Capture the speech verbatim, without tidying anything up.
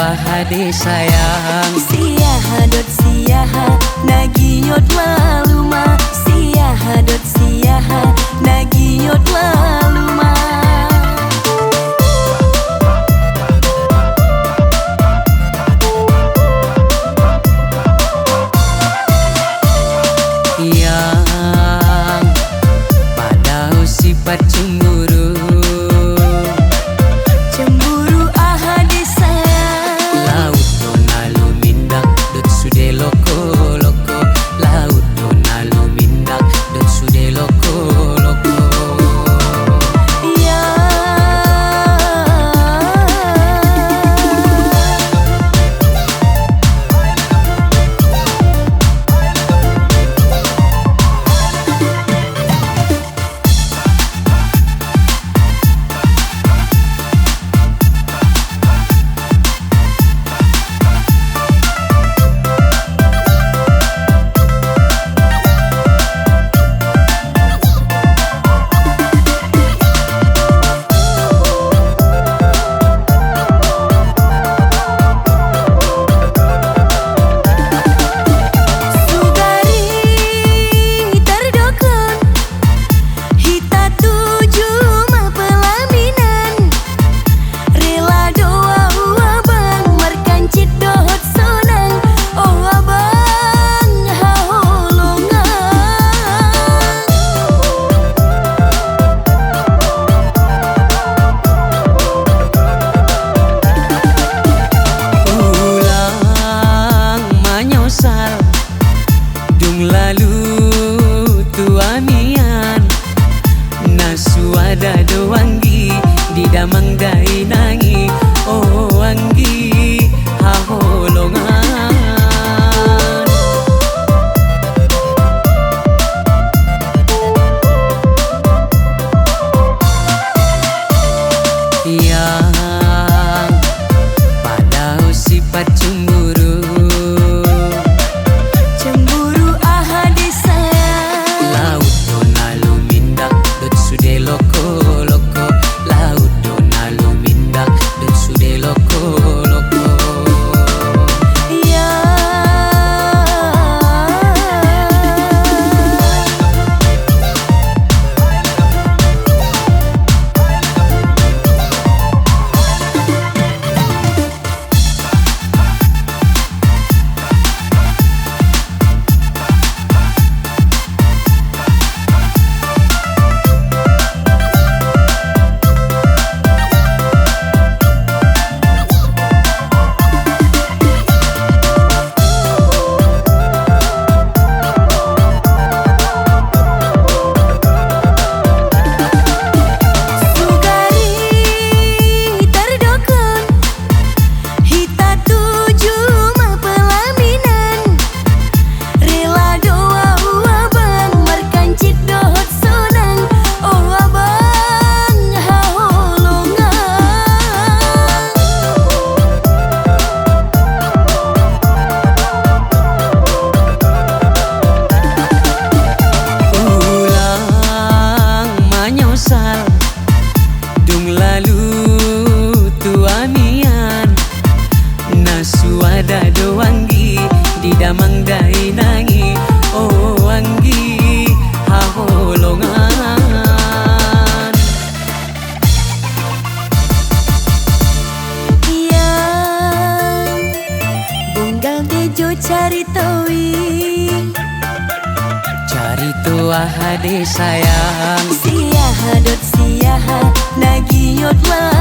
Aha de sayang. Siaha dot siaha, na ginyot lalu ma. Siaha dot siaha, na ginyot lalu ma. Yang padao sipat cemburu. Cemburu aha de sayang. Laut do na lumindak dot sude loko-loko. Laut do na lumindak dot sude loko-loko. Yang Sugari tardokon, hita tuju ma pelaminan. Rela do au abang markancit dohot sonang, o abang haholongan. Ulang manyosal, dung lalu tua nian. Na suada do anggi di damang dainangi, o anggi haholongan. Yang padao sipat cemburu. Cemburu aha de sayang. Laut do na lumindak dot sude loko-loko. Laut do na lumindak dot sude loko-loko. Yang Sugari tardokon, hita tuju ma pelaminan. Rela do au abang markancit dohot sonang, o abang haholongan. Ulang manyosal, dung lalu tua nian. Na suada do anggi di damang dainangi, o anggi haholongan. Yang bunggal tejo carito i. Carito aha de sayang. Siaha dot siaha, na ginyot la